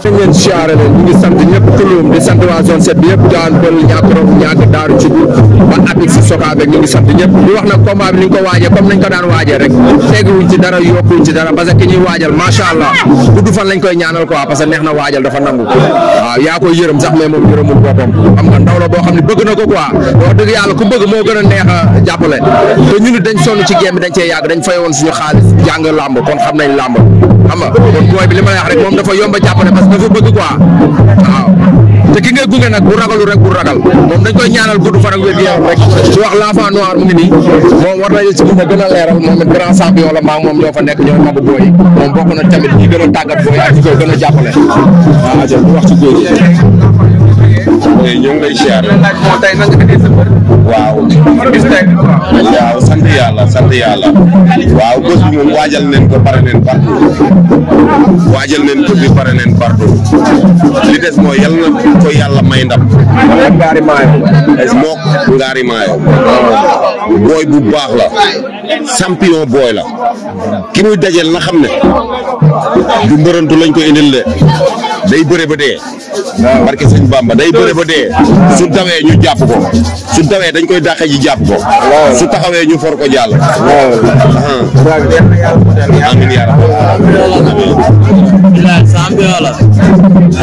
ñu leen siyaare leen ñu ngi sant ñëpp Tulum di sant waa zone 7 bi yëpp Tivaouane Peulh ñàkk Daaru ci ba Apix si Soka beeg ñu ngi sant ñëpp di wax nag combat bi ni ñu ko waajee comme nañ ko daan waajee rek teguwuñ ci dara yokkuñ ci dara parce que ñuy waajal macha allah gudd fan lañ koy ñaanal quoi parce que neex na waajal dafa nangu waaw yaa koy yërëm sax mais moom yërëmul boppam xam nga ndaw la boo xam ne bëgg na ko quoi wax dëgg yàlla ku bëgg moo gën a neex a jàppale te ñun dañ sonn ci game bi dañ cee yàgg dañ fay woon suñu xaalis jàng làmb kon xam nañ làmb xam nga kon booy bi li ma lay wax rek moom dafa yomb a jàppale parce que dafa bëgg quoi waaw te ki ngay gunge nag bu ragalu rek bu ragal moom dañ koy ñaanal gudd fan ak wér gu yaram rek su wax l'enfant noir mu ngi nii moom war nañu ci mën a gën a leeral moom it grand champion la maa moom ñoo fa nekk ñooy magu booy moom bokk na tamit ñi gën a tàggat booy ak ñi koy gën a jàppale waaw aja bu wax ci góor yi ñu ngi lay siyaar waaw waaw sant yàlla waaw bés bi moom waajal neen ko pare neen partout li des mooy yal na ko yàlla may ndam mook ngaari maayo booy bu baax la champion booy la ki muy dajel na xam ne du mbërëntu lañ ko indil de day bëre ba dee barke sëñ Bamba day bëre ba dee su dawee ñu jàpp ko su dawee dañ koy dàqe ji jàpp ko su taxawee ñu for ko jàll amin yaa rabbi bilaay champion la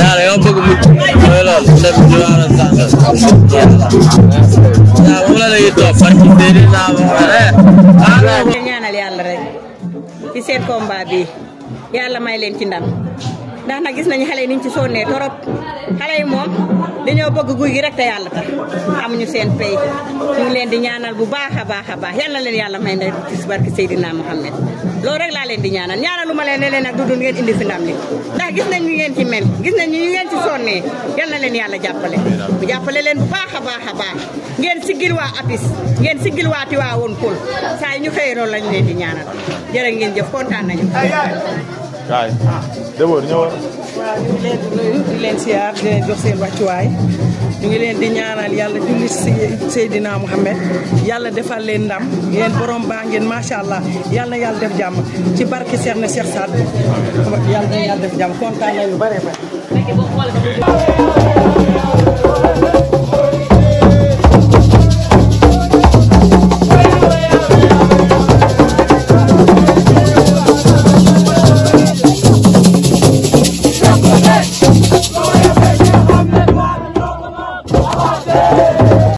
yàlla yow bëgg mucc mooy loolu dem ñu war a sant yaa moom la lay toog barki déedéet naa ba ñaanal yàlla rek ci seen combat bi yàlla may leen ci ndam ndax nag gis nañu xale yi niñ ci sonnee torop xale yi moom dañoo bëgg guy gi rek te yàlla tax amuñu seen pay ñu ngi leen di ñaanal bu baax a baax yal na leen yàlla may ndey ci barke Seydina Mohamed loolu rek laa leen di ñaanal ñaanalu ma leen ne leen nag du ngeen indi fi ndam li ndax gis nañ ñu ngeen ci mel gis nañ ñu ngeen ci sonnee yal na leen yàlla jàppale bu jàppale leen bu baax a baax ngeen siggil waa Apix ngeen siggil waa Tivaouane Peulh saa yi ñu xëyee loolu lañ leen di ñaanal jërë ngeen jëf kontaan nañu waay d'abord ñëwal. waaw ñu ngi leen di nuyu di leen siyaar di leen jox seen wàccuwaay ñu ngi leen di ñaanal yàlla julli si Seydina Mohamed yàlla defal leen ndam yéen borom baa ngeen macha allah yàlla na yàlla def jàmm ci barke Cheikh na Cheikh Saad yàlla na yàlla def jàmm kontaan nañu lu bare bare